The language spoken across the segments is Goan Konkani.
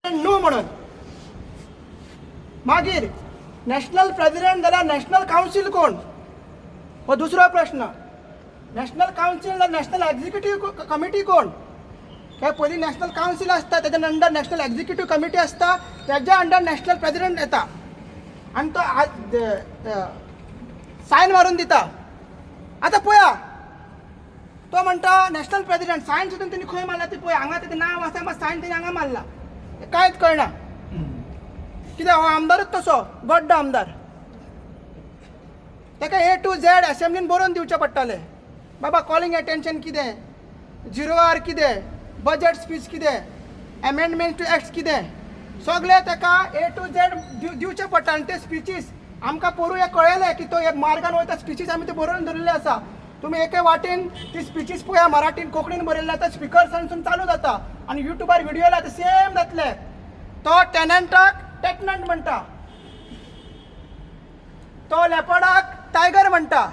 न्हू म्हणून. मागीर नॅशनल प्रेसिडेंट जाल्यार नॅशनल कावन्सील कोण, हो दुसरो प्रश्न. नॅशनल कावन्सील जाल्यार नॅशनल एक्झिक्युटीव कमिटी कोण? काय पयलीं नॅशनल कावन्सील आसता, तेच्या अंडर नॅशनल एक्झिक्युटीव कमिटी आसता, तेज्या अंडर नॅशनल प्रेसिडेंट येता आनी तो सायन मारून दिता. आतां पळया, तो म्हणटा नॅशनल प्रेसिडेंट, सायन सुद्दां तेणी खंय मारला ती पळय. हांगा तेजें नांव आसा, मात सायन तेणी हांगा मारला. कांयच कळना कित्याक हो आमदारूच तसो गड्डो आमदार. ताका ए टू झॅड असेंब्लीन बरोवन दिवचें पडटालें, बाबा कॉलिंग एटेन्शन कितें, झिरो our कितें, बजट स्पीच कितें, एमेंडमेंट टू एक्ट कितें, सगळें ताका ए टू झॅड दिवचें पडटा. आनी ते स्पिचीस आमकां पोरूं हें कळयलें की तो हे मार्गान वयता. स्पिचीस आमी ते बरोवन दवरिल्ले आसा. तुमी एके वाटेन ती स्पिचीस पळया, मराठीन कोंकणीन बरयल्ले आतां स्पिकर्सांसून चालू जाता आनी युट्यूबार व्हिडियो लायता, सेम जातले. तो टेनंटाक टेटनंट म्हणटा, तो लेपर्डाक टायगर म्हणटा,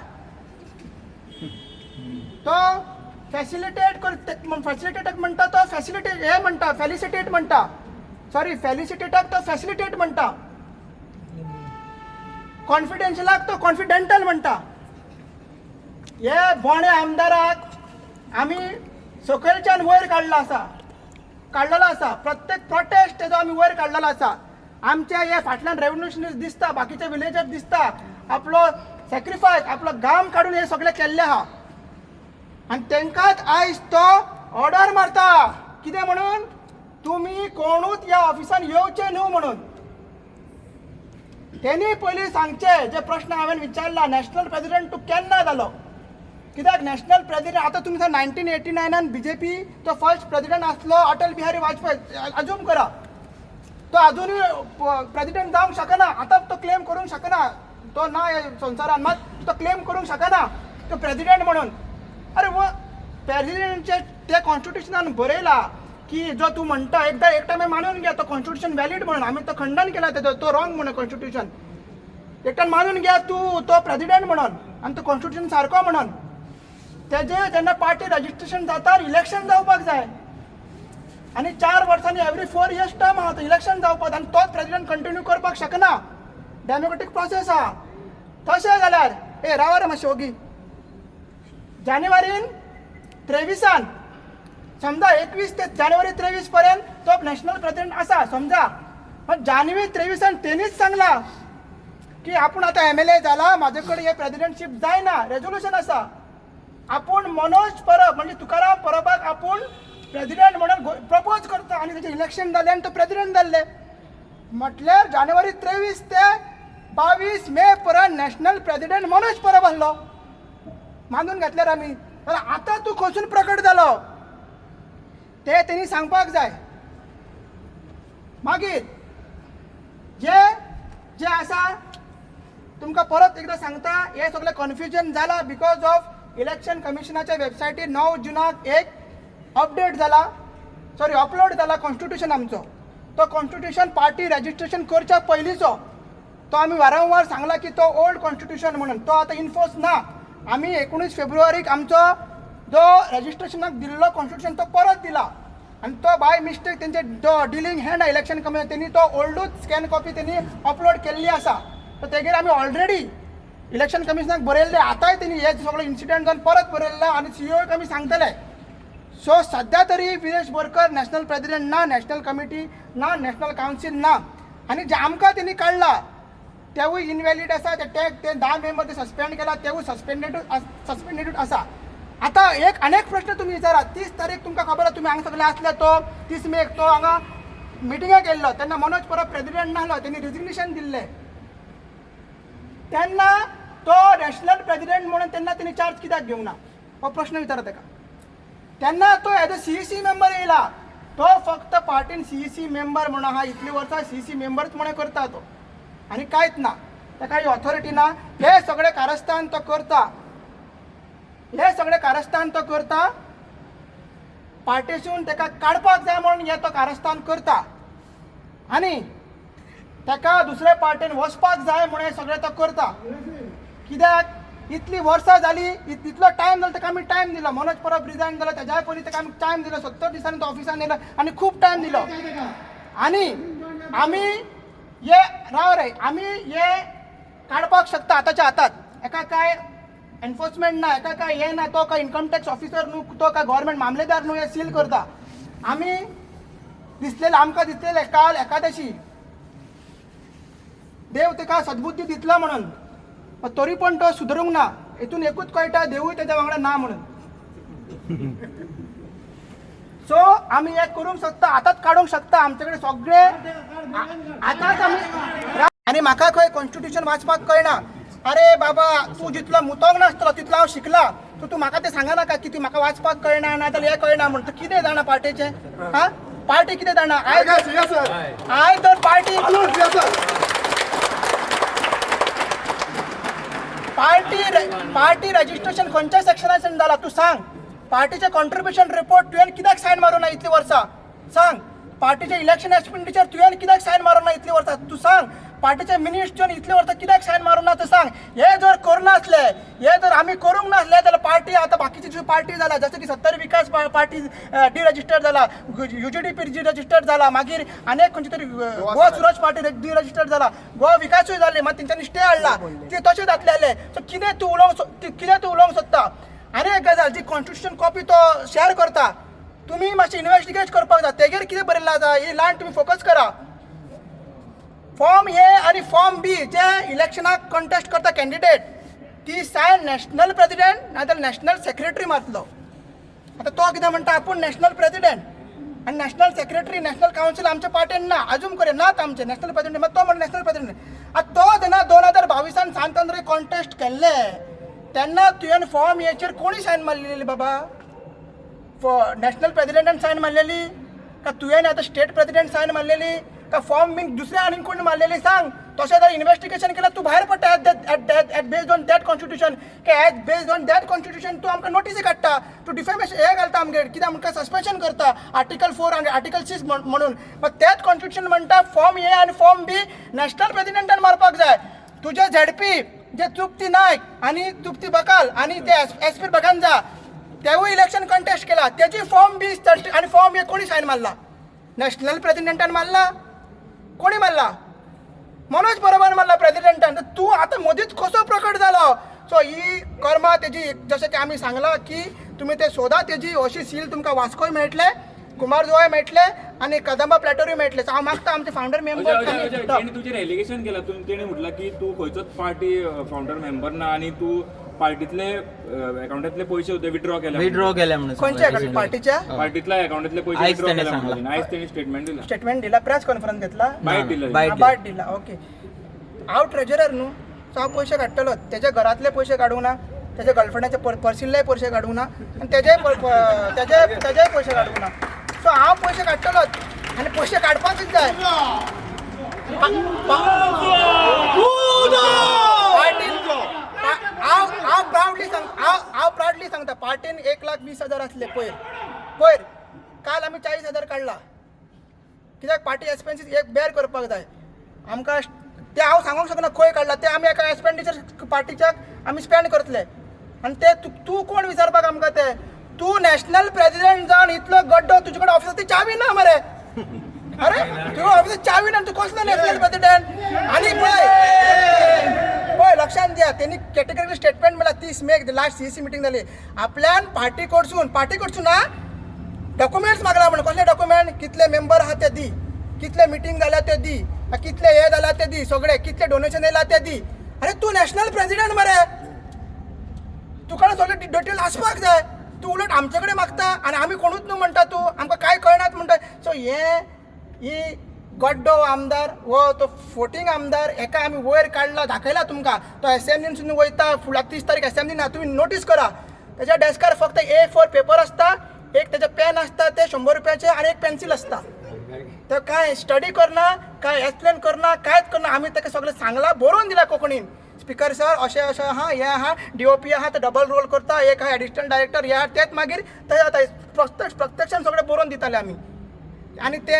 तो फॅसिलिटेट कर फॅसिलिटेटक म्हणटा, तो फॅसिलिटेट हे म्हणटा, फेलिसिटेट म्हणटा, सॉरी, फेलिसिटेटाक तो फॅसिलिटेट म्हणटा, कॉन्फिडेन्शियलाक तो कॉन्फिडेंटल म्हणटा. हे बोणे आमदाराक आमी सकयलच्यान वयर काडला आसा, काडलेलो आसा. प्रत्येक प्रोटेस्ट तेजो आमी वयर काडलेलो आसा. आमच्या हे फाटल्यान रेवोल्युशनरीज दिसता, बाकीचे विलेजर दिसता, आपलो सॅक्रिफायस, आपलो घाम काडून हे सगळें केल्लें आहा. आनी तांकांच आयज तो ऑर्डर मारता, कितें म्हणून, तुमी कोणूच ह्या ऑफिसान येवचे न्हू म्हणून. तेणी पयलीं सांगचें, जे प्रश्न हांवें विचारला, नॅशनल प्रेसिडेंट तूं केन्ना जालो? कित्याक नॅशनल प्रेसिडेंट आतां तुमी 1989न बीजेपी तो फर्स्ट प्रेसिडेंट आसलो अटल बिहारी वाजपेयी, अजूम करा, तो अजुनूय प्रेसिडेंट जावंक शकना. आतां तो क्लेम करूंक शकना, तो ना ह्या संवसारान, मात तो क्लेम करूंक शकना तो प्रेसिडेंट म्हणून. अरे, वो प्रेसिडेंटचे ते कॉन्स्टिट्युशनान बरयला की जो तूं म्हणटा, एकदां एक टायम मानून घ्या तो कॉन्स्टिट्युशन व्हॅलीड म्हणून, आमी तो खंडन केला तेजो, तो रॉंग म्हणून कॉन्स्टिट्युशन. एकट्यान मानून घ्या तूं तो प्रेसिडेंट म्हणून आनी तो कॉन्स्टिट्युशन सारको म्हणून, तेजे जेन्ना पार्टी रजिस्ट्रेशन जाता, इलेक्शन जावपाक जाय आनी 4 वर्सांनी, एवरी 4 इयर्स टर्म आहा, तो इलेक्शन जावपाक आनी तोच प्रेसिडेंट कंटिन्यू करपाक शकना. डेमोक्रेटीक प्रोसेस आहा. तशें जाल्यार ए रावा रे मातशें ओगी. जानेवारीन 23न समजा, 21 ते जानेवारी 23 पर्यंत तो नॅशनल प्रेसिडेंट आसा समजा, पण जानेवारी 23न तेणीच सांगला की आपूण आतां एमएलए जाला, म्हाजे कडेन हे प्रेसिडेंटशीप जायना, रेजोल्युशन आसा. आपूण मनोज परब म्हणजे तुकाराम परबाक आपूण प्रेसिडेंट म्हणून प्रपोज करता आनी तेजें इलेक्शन जालें आनी तो प्रेसिडेंट जाल्ले. म्हटल्यार जानेवारी 23 ते 22 मे पर्यंत नॅशनल प्रेसिडेंट मनोज परब आसलो, मानून घेतल्यार आमी. जाल्यार आतां तूं खंयसून प्रकट जालो ते तेणी सांगपाक जाय. मागीर जे जे आसा, तुमकां परत एकदां सांगता, हे सगळें कन्फ्युजन जाला because of election कमिशनाच्या वेबसायटीर 9 जुनाक एक अपडेट जाला, सॉरी, अपलोड जाला कॉन्स्टिट्युशन आमचो. तो कॉन्स्टिट्युशन पार्टी रजिस्ट्रेशन करच्या पयलींचो. तो आमी वारंवार सांगला की तो ओल्ड कॉन्स्टिट्युशन म्हणून, तो आतां इनफोर्स ना. आमी 19 फेब्रुवारीक आमचो जो रजिस्ट्रेशनाक दिल्लो कॉन्स्टिट्युशन तो परत दिला आनी तो बाय मिस्टेक तेंचे जो डिलींग हँड इलेक्शन कमिशन तेणी तो ओल्डूच स्कॅन कॉपी तेणी अपलोड केल्ली आसा. तर तेगेर आमी ऑलरेडी इलेक्शन कमिशनाक बरयल्लें. आतांय तेणी हे सगळे इन्सिडंट जावन परत बरयल्लें आनी सीईओक आमी सांगतले. सो सध्या तरी विरेश बोरकर नॅशनल प्रेसिडेंट ना, नॅशनल कमिटी ना, नॅशनल कावन्सील ना आनी जे आमकां तेणी काडला तेवूय इनव्हॅलीड आसा. ते टॅग ते 10 मेंबर ते सस्पेंड केला, तेवूय सस्पेंडेड सस्पेंडेड आसा. आतां एक अनेक प्रश्न तुमी विचारा. 30 तारीख तुमकां खबर आसा, तुमी हांगा सगळे आसले, तो 30 मेक तो हांगा मिटिंगेक येयल्लो तेन्ना मनोज परब प्रेसिडेंट नासलो, तेणी रेजिग्नेशन दिल्लें. तेन्ना तो नॅशनल प्रेसिडेंट म्हणून तेन्ना तेणी चार्ज कित्याक घेवंक ना, हो प्रश्न विचारा ताका. तेन्ना तो एज अ सीईसी मेंबर येयला, तो फक्त पार्टीन सीईसी मेंबर म्हणून आहा. इतली वर्सां सीईसी मेंबरच म्हणून करता तो आनी कांयच ना, ताका ही ऑथॉरिटी ना. हे सगळे कारस्थान तो करता, हे सगळे कारस्थान तो करता. पार्टेसून ताका काडपाक जाय म्हणून हे तो कारस्थान करता आनी ताका दुसऱ्या पार्टेन वचपाक जाय म्हणून हे सगळें तो करता. कित्याक इतली वर्सां जाली, इतलो टायम जालो, ताका आमी टायम दिलो. मनोज परब रिजायन जालो तेज्याय पयलीं ताका आमी टायम दिलो. 70 दिसांनी तो ऑफिसान येयलो आनी खूब टायम दिलो. आनी आमी हे राव रे, आमी हे काडपाक शकता आतांच्या हातात. एका काय एनफोर्समेंट ना, एका काय हे ना, तो काय इन्कम टॅक्स ऑफिसर न्हू, तो काय गव्हर्मेंट मामलेदार न्हू हे सील करता. आमी दिसलेले, आमकां दिसलेले काल एकादशी, देव तेका सद्बुद्धी दितला म्हणून, पण तरी पण तो सुदरूंक ना. हितून एकूच कळटा, देवूय तेच्या वांगडा ना म्हणून. सो आमी हे करूंक शकता, आतांच काडूंक शकता. आमचे कडेन सगळे आतांच आमी. आनी म्हाका खंय कॉन्स्टिट्युशन वाचपाक कळना. अरे बाबा, तूं जितलो मुतोंक नासतलो तितलो हांव शिकला. सो तूं म्हाका तें सांगा नाका की तूं म्हाका वाचपाक कळना, नाजाल्यार हें कळना म्हण. तूं कितें जाणा पार्टेचें? हा, पार्टी कितें जाणा? आयज आयज तर पार्टी पार्टी पार्टी रजिस्ट्रेशन खंयच्या सेक्शनान जाला तूं सांग. पार्टीचे कॉन्ट्रिब्युशन रिपोर्ट तुवें कित्याक सायन मारूं ना इतली वर्सां, सांग. पार्टीचे इलेक्शन एक्सपेंडिचर तुवें कित्याक सायन मारूं ना इतली वर्सां, तूं सांग. पार्टीचे मिनिट्स तुवें इतले वर्सां कित्याक सायन मारूं ना, तें सांग. हे जर करनासले, हे जर आमी करूंक नासले जाल्यार पार्टी आतां बाकीची जी पार्टी जाला, जशें की सत्तरी विकास पार्टी डिरजिस्टर्ड जाला, यूजीडीपी डिरजिस्टर्ड जाला, मागीर आनी खंयची तरी गोवा सुरज पार्टी डिरजिस्टर्ड जाला, गोवा विकासूय जाली, मागीर तेंच्यांनी स्टे हाडला, ते तशें जातले जालें. सो कितें तूं उलोवंक सोदता? आनी एक गजाल, जी कॉन्स्टिट्युशन कॉपी तो शेअर करता, तुमी मातशें इन्वेस्टिगेट करपाक जाय तेगेर कितें बरयल्लें आसा. ही लायन तुमी फोकस करा. फॉर्म ए आनी फॉर्म बी जे इलेक्शनाक कॉन्टेस्ट करता कॅन्डिडेट, ती सायन नॅशनल प्रेसिडेंट नाजाल्यार नॅशनल सेक्रेटरी मारतलो. आतां तो कितें म्हणटा, आपूण नॅशनल प्रेसिडेंट आनी नॅशनल सेक्रेटरी, नॅशनल कावन्सील आमच्या पार्टेन ना, अजून करे नात आमचे नॅशनल प्रेसिडेंट. मागीर तो म्हणटा नॅशनल प्रेसिडेंट. आतां तो जेन्ना 2022 सांत आंद्रे कॉन्टेस्ट केल्ले तेन्ना तुवें फॉर्म एचेर कोणी सायन मारलेली बाबा? नॅशनल प्रेसिडेंटान सायन मारलेली का तुवें आतां स्टेट प्रेसिडेंट सायन मारलेली का फॉर्म बीन दुसऱ्या आनीक कोण मारलेली, सांग. तशें जर इन्वेस्टिगेशन केल्यार तूं भायर पडटा. At based on that constitution K as based on that constitution तूं आमकां नोटीसी काडटा, तूं डिफेमेशन हें घालता आमगेर, कितें आमकां सस्पेन्शन करता आर्टिकल 4 आनी आर्टिकल 6 म्हणून. मात तेच कॉन्स्टिट्युशन म्हणटा फॉर्म ए आनी फॉर्म बी नॅशनल प्रेसिडेंटान मारपाक जाय. तुजे झेडपी जे तृप्ती नायक आनी तृप्ती बकाल आनी ते एस पी बगांजा, तेवूय इलेक्शन कंटेस्ट केला, तेजी फॉर्म बी आनी फॉर्म ए कोणी सायन मारला? नॅशनल प्रेसिडेंटान मारला? कोणी मारला? मनोज परबान मारला प्रेसिडेंटान. तर तूं आतां मदींच कसो प्रकट जालो? सो ही कर्मा तेजी, जशें की आमी सांगलां की तुमी ते सोदा तेजी अशी सील तुमकां वास्कोय मेळटले, कुमारजुवाय मेळटले आनी कदंबा प्लॅटोरूय मेळटले. सो हांव मागता आमचे फावंडर अजय, अजय, अजय, मेंबर. तेणी तुजेर एलिगेशन केला. तूं तेणी म्हटलां की तूं खंयचोच पार्टी फावंडर मेंबर ना आनी तूं पार्टीतले अकाउंटांतले पयशे होते विड्रॉ केले. विड्रॉ केले म्हणून. खंयच्या पार्टीच्या? पार्टीतल्या अकाउंटांतले पयशे आयज विड्रॉ तेणे केले सांगलां. म्हणून. आयज तेणी स्टेटमेंट दिला. स्टेटमेंट दिला, प्रेस कॉन्फरन्स घेतला. बायट दिला. बायट. बायट दिला. ओके, हांव ट्रेजरर न्हू, सो हांव पयशे काडटलो. तेज्या घरांतले पयशे काडूंक ना, तेज्या गर्लफ्रेंडाचे पर्सिल्ले पयशे काडूंक ना आनी तेजेय पयशे काडूंक ना. सो हांव पयशे काडटलोच आनी पयशे काडपाकूच जाय. पार्टीन हांव हांव प्रावडली सांग हांव हांव प्रावडली सांगता, पार्टीन 1,20,000 आसले पयर. पयर काल आमी 40,000 काडला, कित्याक पार्टी एक्सपेन्सीस एक बेर करपाक जाय आमकां. ते हांव सांगूंक शकना खंय काडला ते. आमी एका एक्सपेंडिचर पार्टीच्याक आमी स्पेंड करतले आनी ते तूं कोण विचारपाक आमकां ते? तूं नॅशनल प्रेसिडेंट जावन इतलो गड्डो, तुजे कडेन ऑफिसाची चावी ना मरे. अरे, तुज्या ऑफिसाची चावी ना, तूं कसलो नॅशनल प्रेसिडेंट? आनी पळय पळय, लक्षात दिया, त्यांनी कॅटेगरिकल स्टेटमेंट म्हणल्यार 30 मेक लास्ट सीईसी मिटींग जाली, आपल्यान पार्टी कडसून ना डॉक्युमेंट्स मागला म्हणून. कसले डॉक्युमेंट? कितले मेंबर आहा ते दी, कितले मिटींग जाल्या ते दी, कितले हे जाला ते दी, सगळे कितले डोनेशन येयला ते दी. अरे, तूं नॅशनल प्रेसिडेंट मरे, तुका सगळे डिटेल आसपाक जाय. तूं उलट आमचे कडेन मागता आनी आमी कोणूच न्हू म्हणटा, तूं आमकां कांय कळनात म्हणटा. सो हे ही गड्डो आमदार हो तो फोटींग आमदार, हेका आमी वयर काडला, दाखयला तुमकां. तो एसेंब्लीन सुद्दां वयता फुडल्या 30 तारीख एसेंब्ली ना, तुमी नोटीस करा, तेज्या डेस्कार फक्त ए4 पेपर आसता, एक तेजें पेन आसता ते 100 रुपयाचें आनी एक पेन्सील आसता. तर काय स्टडी करना, काय एक्सप्लेन करना, कांयच करना. आमी ताका सगळें सांगलां, बरोवन दिलां कोंकणीन. स्पिकर सर, अशें अशें आहा, हें आहा, डीओपी आहा, तो डबल रोल करता, एक आहा एडिशनल डायरेक्टर, हे आहा. तेच मागीर थंय जाता. प्रत्यक्षान सगळें बरोवन दिताले आमी आनी ते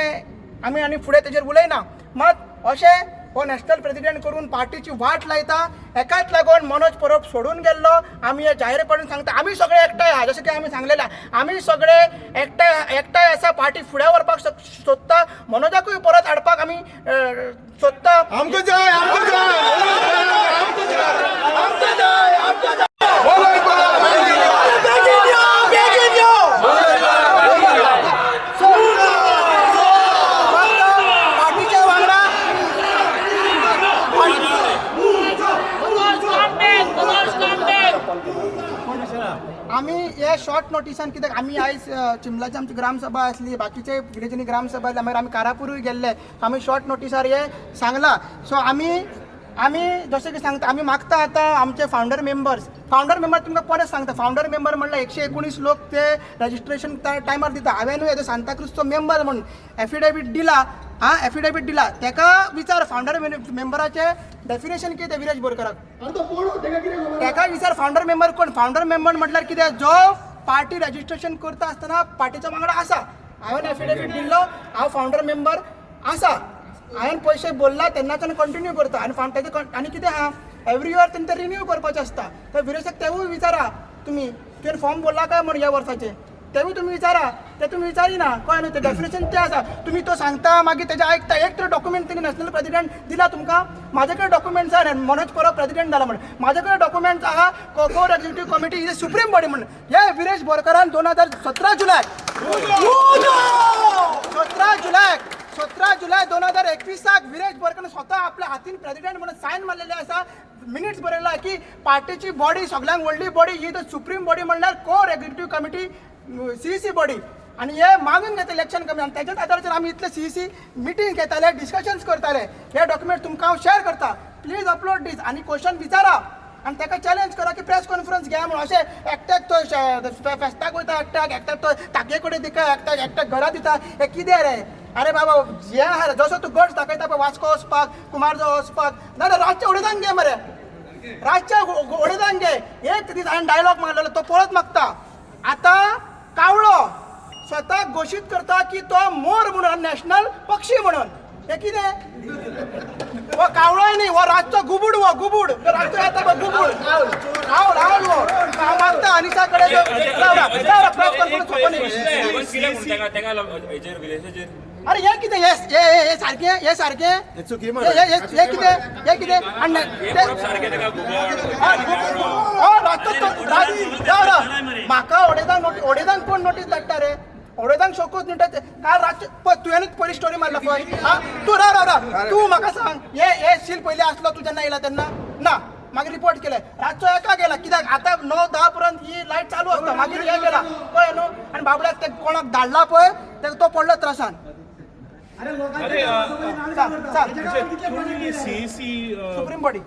आमी आनी फुडें तेजेर उलयना. मात अशें हो नॅशनल प्रेसिडेंट करून पार्टीची वाट लायता. एकाच लागून मनोज परब सोडून गेल्लो. आमी हे जाहीरपणान सांगता, आमी सगळे एकठांय आहा, जशें की आमी सांगलेलें आहा, आमी सगळे एकठांय एकठांय आसा. पार्टी फुडें व्हरपाक सोदता. मनोजाकूय परत हाडपाक आमी सोदता. आमकां जाय, आमकां जाय, आमकां जाय, आमकां जाय, आमकां जाय. बोलाय, बोलाय. बेगीन यो, बेगीन यो. फक्त पार्टीच्या वांगडा. आमी हे शॉर्ट नोटिसान, कित्याक आमी आयज चिंबलाची आमची ग्रामसभा आसली, बाकीचे विलेजींनी ग्रामसभा आसली, मागीर आमी कारापुरूय गेल्ले. सो आमी शॉर्ट नोटिसार हे सांगलां. सो आमी आमी जशें की सांगता, आमी मागता आतां आमचे फावंडर मेंबर्स, फावंडर मेंबर तुमकां परत सांगता, फावंडर मेंबर म्हणल्यार 119 लोक ते रजिस्ट्रेशन टायमार दिता. हांवेंनूय एज अ सांताक्रुजचो मेंबर म्हणून एफिडेवीट दिला. आं, एफिडेवीट दिला. तेका विचार, फावंडर मेंबराचें डेफिनेशन कितें विरेश बोरकराक तेका विचार, फावंडर मेंबर कोण? फावंडर मेंबर म्हटल्यार कितें? जो पार्टी रजिस्ट्रेशन करता आसतना पार्टीच्या वांगडा आसा. हांवें एफिडेवीट दिल्लो, हांव फावंडर मेंबर आसा. हांवें पयशे भरला तेन्नाच्यान कंटिन्यू करता. आनी फावंड तेजे आनी कितें आहा, एवरी इयर तेंचे रिन्यू करपाचें आसता. तर विरेशाक तेवूय विचारा तुमी, तुवें फॉर्म भरला काय म्हण ह्या वर्साचें, तेवूय तुमी विचारा. ते तुमी विचारिना, कळ्ळें न्हू? ते डेफिनेशन तें आसा. तुमी तो सांगता, मागीर तेजें आयकता. एक तर डॉक्युमेंट तेणी नॅशनल प्रेसिडेंट दिला तुमकां? म्हाजे कडेन डॉक्युमेंट्स आहा. मनोज परब प्रेसिडेंट जाला म्हण म्हाजे कडेन डॉक्युमेंट्स आहा. Core executive committee is a supreme body म्हण हे विरेश बोरकरान 2017 जुलय, 17 जुलय, 17 जुलय 2021 विरेश बोरकरान स्वता आपल्या हातीन प्रेसिडेंट म्हणून सायन मारलेले आसा. मिनिट्स बरयला की पार्टीची बॉडी सगळ्यांक व्हडली body he the supreme body म्हणल्यार core executive committee, CEC body. आनी हे मागून घेता इलेक्शन कमिशन. आनी तेच्याच आदाराचेर आमी इतले सीईसी मिटींग घेताले, डिस्कशन्स करताले. हे डॉक्युमेंट तुमकां हांव शेअर करता. प्लीज अपलोड दीस आनी क्वेश्चन विचारा आनी ताका चॅलेंज करा की प्रेस कॉन्फरन्स घेया म्हणून. अशें एकट्याक तो फेस्ताक वयता, एकट्याक एकट्याक तो ताके कडेन दिता, एकट्याक एकट्याक घरा दिता, हें कितें रे? अरे बाबा, हें आहा रे, जसो तूं गट्स दाखयता पळय वास्को वचपाक, कुमारजुंवा वचपाक, नाजाल्यार रातचे उडयतान घे मरे, रातच्या उडयतान घे. एक दीस हांवें डायलॉग मारलेलो, तो परत मागता. आतां कावळो स्वताक घोशीत करता की तो मोर म्हणून, नॅशनल पक्षी म्हणून. हें कितें? हो कावळोय न्ही, हो रातचो गुबूड. हो गुबूड, तो रातचो येता पळय गुबूड, आवल आवल. हो हांव मागता अनिशा कडेन. प्रेस कॉन्फरन्स सोंपो न्ही. कितें म्हण तेका तेका हेचेर, विरेशाचेर? अरे, हे कितें? हे हे हे सारकें, हे सारकें. हे चुकी. हे हे हे हे कितें? हे कितें? आनी हे ते परब सारकें तेका गुबड. हय, रातचो तो राव राव, म्हाका ओडेदांक नोटीस, ओडेदांक कोण नोटीस धाडटा रे? ओडेदांक शोकूच न्ही. काल रातचे पळय, तुवेंच पयली स्टोरी मारला पळय. आं, तूं राव राव राव, तूं म्हाका सांग, हे हे शील पयलीं आसलो तूं जेन्ना येयला तेन्ना ना? मागीर रिपोर्ट केलें, रातचो एका गेला. कित्याक आतां 9-10 पर्यंत ही लायट चालू आसता. मागीर हे गेला, कळ्ळें न्हू? आनी बाबड्याक ते कोणाक धाडला पळय, तेका तो पडलो त्रासान. सांग सांग. सीसी. सुप्रीम बॉडी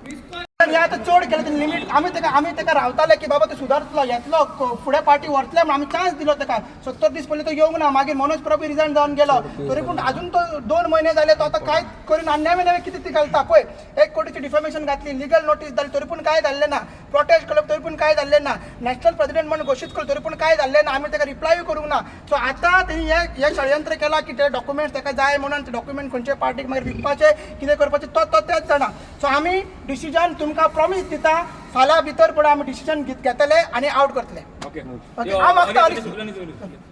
हे आतां चड केलें तें लिमीट. आमी ताका रावताले की बाबा तो सुदारतलो, येतलो, फुडें पार्टी व्हरतले म्हूण आमी चान्स दिलो ताका. 70 दीस पयलीं तो येवंक ना. मागीर मनोज प्रभू रिजायन जावन गेलो, तरी पूण अजून तो 2 म्हयने जाले, तो आतां कांय करीना. आनी नवें नवें कितें ती घालता पळय. 1 कोटीची डिफेमेशन घातली, लिगल नोटीस जाली, तरी पूण कांय जाल्लें ना. प्रोटेस्ट केलो, तरी पूण कांय जाल्लें ना. नॅशनल प्रेसिडेंट म्हणून घोशीत केलो, तरी पूण कांय जाल्लें ना. आमी ताका रिप्लायूय करूंक ना. सो आतां तेणी हे हे षडयंत्र केलां की ते डॉक्युमेंट्स ताका जाय म्हणून, ते डॉक्युमेंट खंयचे पार्टीक मागीर विकपाचे, कितें करपाचें तो तो तेच जाणा. सो आमी डिसिजन तुमकां प्रॉमीस दिता, फाल्यां भितर पळय आमी डिसिजन घेतले आनी आवट करतले. ओके. ओके, हांव मागता अनिश.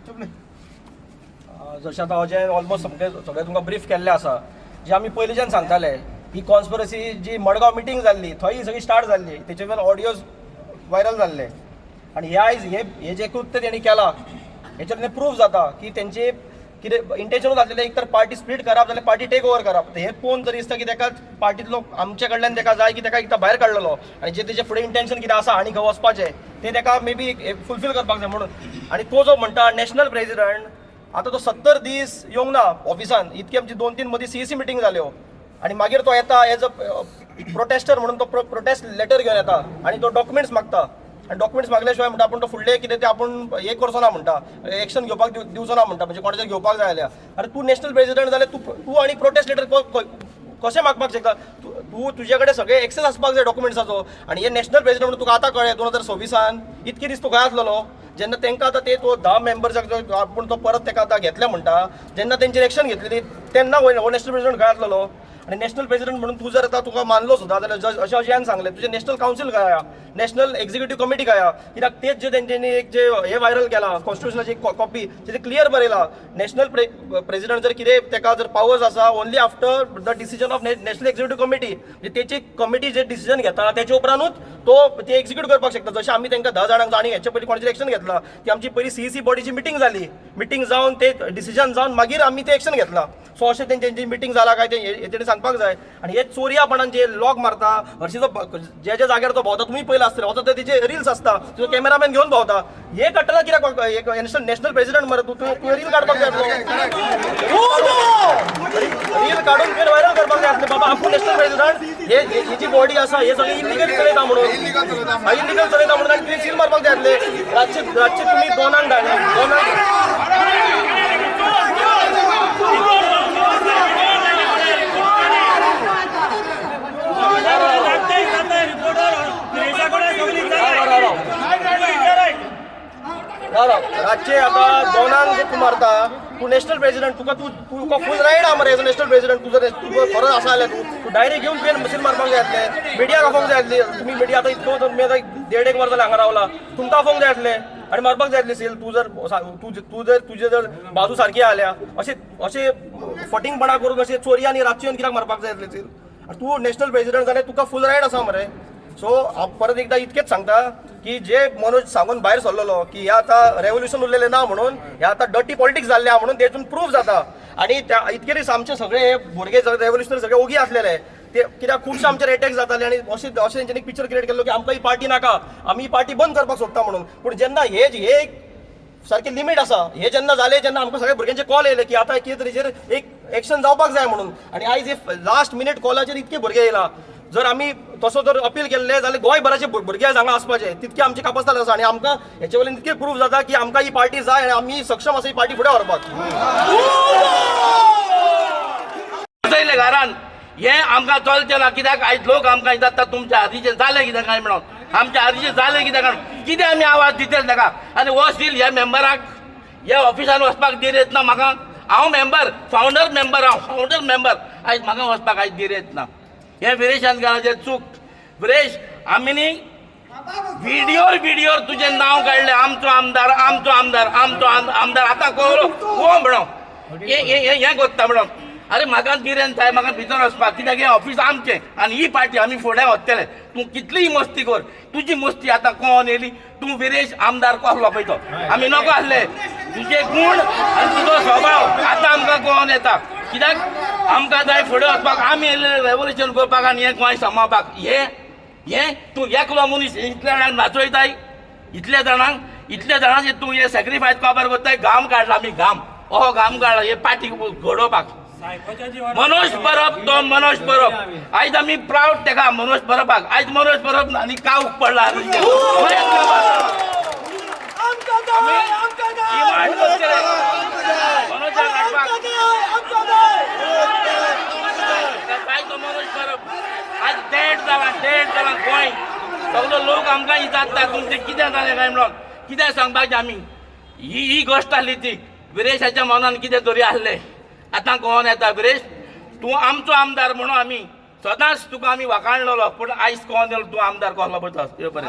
चुकलें. जशें आतां अजय ऑलमोस्ट सगळें सगळें तुमकां ब्रीफ केल्लें आसा. जे आमी पयलींच्यान सांगताले, ही कॉन्स्पिरसी जी मडगांव मिटींग जाल्ली थंय ही सगळी स्टार्ट जाल्ली. तेचे वयल्यान ऑडियोज व्हायरल जाल्ले. आनी हे आयज हे हे जे कृत्य तेणी केलां, हेचेर प्रूफ जाता की तेंचे कितें इंटेन्शनूच आसलेलें, एक तर पार्टी स्प्लीट करप जाल्यार पार्टी टेक ओवर करप. हे पळोवन जर दिसता की तेका पार्टींतलो आमचे कडल्यान तेका जाय की तेका एकदां भायर काडलेलो आनी जे तेजे फुडें इंटेन्शन कितें आसा आनी खंय वचपाचें तें तेका मे बी फुलफील करपाक जाय म्हणून. आनी तो जो म्हणटा नॅशनल प्रेसिडंट, आतां तो 70 दीस येवंक ना ऑफिसान. इतकी आमची दोन तीन मदीं सीईसी मिटींग जाल्यो आनी मागीर तो येता एज अ प्रोटेस्टर म्हणून. तो प्रोटेस्ट लेटर घेवन येता आनी तो डॉक्युमेंट्स मागता. आनी डॉक्युमेंट्स मागल्या शिवाय म्हणटा आपूण तो फुडले कितें ते आपूण हे करचो ना म्हणटा, एक्शन घेवपाक दिवचो ना म्हणटा. म्हणजे कोणाचेर घेवपाक जाय जाल्यार, अरे तूं नॅशनल प्रेसिडंट जाल्यार तूं तूं आनी प्रोटेस्ट लेटर कशें मागपाक शकता तूं? तूं तुजे कडेन सगळे एक्सेस आसपाक जाय डॉक्युमेंट्साचो. आनी हे नॅशनल प्रेसिडंट म्हणून तुका आतां कळ्ळें 2026 त? इतके दीस तूं खंय आसलेलो जेन्ना तांकां आतां ते तो 10 मेंबर्साक आपूण तो परत ताका आतां घेतले म्हणटा, जेन्ना तेंचेर एक्शन घेतलेली तेन्ना हो नॅशनल प्रेसिडंट खंय आसलेलो? आनी नॅशनल प्रेसिडेंट म्हणून तूं जर आतां तुका मानलो सुद्दां जाल्यार अशें अजयान सांगलें, तुजें नॅशनल कावन्सील काय आहा, नॅशनल एक्झिक्युटीव कमिटी काय आहा? कित्याक तेच जे तेंच्यांनी एक जे हे व्हायरल केला कॉन्स्टिट्युशनाची कॉपी, तेजें क्लियर बरयला, नॅशनल प्रेसिडेंट जर कितें तेका जर पावर्स आसा, only after the decision of national executive committee. म्हणजे तेची कमिटी जे डिसिजन घेता तेच्या उपरांतूच तो ते एक्झिक्यूट करपाक शकता. जशें आमी तांकां 10 जाणांक आनी हेच्या पयलीं कोणाचेर एक्शन घेतला ती आमची पयली सीईसी बॉडीची मिटींग जाली, मिटींग जावन ते डिसिजन जावन मागीर आमी ते एक्शन घेतला. सो अशें तेंची मिटींग जाला काय ते हे तेणी सांगपाक जाय. आनी हे चोरयापणान जे लॉक मारता, हरशीं तो जे जे जाग्यार तो भोंवता तुमी पयला आसतले, वता तेजे रिल्स आसता, तुजो कॅमेरामॅन घेवन भोंवता. हे कळटना कित्याक नॅशनल प्रेसिडेंट मरे तूं, तुवें रील काडपाक जाय, रील काडून तुवें व्हायरल करपाक जाय आसलें, बाबा आपूण नॅशनल प्रेसिडेंट, हे ही जी बॉडी आसा हे सगळें इलिगल चलयता म्हणून, इलिगल चलयता म्हणून. आनी तुवें सील मारपाक जाय आसले. रातचे रातचे तुमी 2क धाडले, 2क. रातचे आतां 2क तूं मारता, तूं नॅशनल प्रेसिडेंट, तुका तूं तुका फूल रायट आहा मरे एज नॅशनल प्रेसिडेंट. तूं जर तुका खरो आसा जाल्यार तूं तूं डायरेक्ट घेवन तुवें सील मारपाक जाय आसलें, मिडियाक आफोवंक जाय आसली. तुमी मिडिया आतां इतको तुमी आतां देड एक वर जालें हांगा रावला, तुमकां आफोवंक जाय आसलें आनी मारपाक जाय आसली सील. तूं जर तूं तूं जर तुजे जर बाजू सारकी आल्या, अशें अशें फटींगपणा करून अशें चोरयानी रातचे येवन कित्याक मारपाक जाय आसली सील? तूं नॅशनल प्रेसिडेंट जाल्यार तुका फूल रायट आसा मरे. सो हांव परत एकदां इतकेंच सांगता की जे मनोज सांगून भायर सरलेलो की हे आतां रेवोल्युशन उरलेलें ना म्हणून, हे आतां डर्टी पॉलिटिक्स जाल्लें आहा म्हणून तेतून प्रूफ जाता. आनी त्या इतके दीस आमचे सगळे भुरगे रेवोल्युशनरी सगळे ओगी आसलेले ते कित्याक खुबशे आमचेर एटॅक जाताले आनी अशें अशें तेंच्यांनी पिक्चर क्रिएट केल्लो की आमकां ही पार्टी नाका, आमी ही पार्टी बंद करपाक सोदता म्हणून. पूण जेन्ना हे हे एक सारकी लिमीट आसा, हे जेन्ना जालें, जेन्ना आमकां सगळ्या भुरग्यांचे कॉल येयले की आतां कितें तरी एक एक्शन जावपाक जाय म्हणून, आनी आयज हे लास्ट मिनीट कॉलाचेर इतके भुरगे येयला. जर आमी तसो जर अपील केल्ले जाल्यार गोंयभराचे भुरगे आयज हांगा आसपाचे, तितके आमची कापस्ताद आसा. आनी आमकां हेचे वयल्यान इतके प्रूफ जाता की आमकां ही पार्टी जाय आनी आमी सक्षम आसा ही पार्टी फुडें व्हरपाक. वचयले घरान हें आमकां चलचें ना, कित्याक आयज लोक आमकां विचारता तुमच्या हातीचें जालें कितें काय म्हणून, आमच्या हातीचें जालें कितें काय म्हणून, कितें आमी आवाज दितले ताका? आनी हो सील ह्या मेंबराक ह्या ऑफिसान वचपाक धीर येत ना म्हाका. हांव मेंबर, फावंडर मेंबर, हांव फावंडर मेंबर, आयज म्हाका वचपाक आयज धीर येत ना. हें विरेशान घराचें चूक. विरेश, आमी न्ही व्हिडियोर व्हिडियोर तुजें नांव काडलें, आमचो आमदार, आमचो आमदार, आमचो आमदार. आतां कोण कोण म्हणो हें कोत्ता म्हणून? अरे म्हाका गिरेन जाय, म्हाका भितर वचपाक, कित्याक हें ऑफीस आमचें आनी ही पार्टी आमी फुडें वतले. तूं कितलीय मस्ती कर, तुजी मस्ती आतां कोण येयली? तूं विरेश आमदार कसलो पळय तो आमी नको आसले. तुजे गूण आनी तुजो स्वभाव आतां आमकां कोण येता, कित्याक आमकां जाय फुडें वचपाक, आमी येयले रेवोल्युशन करपाक आनी हें गोंय सांबाळपाक. हें हें तूं एकलो मनीस इतल्या जाणांक नाचयताय, इतल्या जाणांक, इतल्या जाणांचे तूं हें सॅक्रिफायस काबार करताय. घाम काडला आमी, घाम, हो घाम काडला हे पार्टी घडोवपाक. मनोज परब तो मनोज परब, आयज आमी प्रावड तेका मनोज परबाक. आयज मनोज परब आनी काऊक पडला. डिमांड करतले मनोजाक हाडपाक. काय तो मनोज परब आज 1.5 जाला, 1.5 जाला. गोंय सगलो लोक आमकां विचारता तुमचें कितें जालें काय म्हणून. कितें सांगपाचें आमी? ही ही गोश्ट आसली ती विरेशाच्या मनान कितें तरी आसलें, आतां कोण येता. विरेश, तूं आमचो आमदार म्हणून आमी सदांच तुका आमी वाखाणलेलो, पूण आयज कोण तूं आमदार कसलो पळय तो. यो बरें.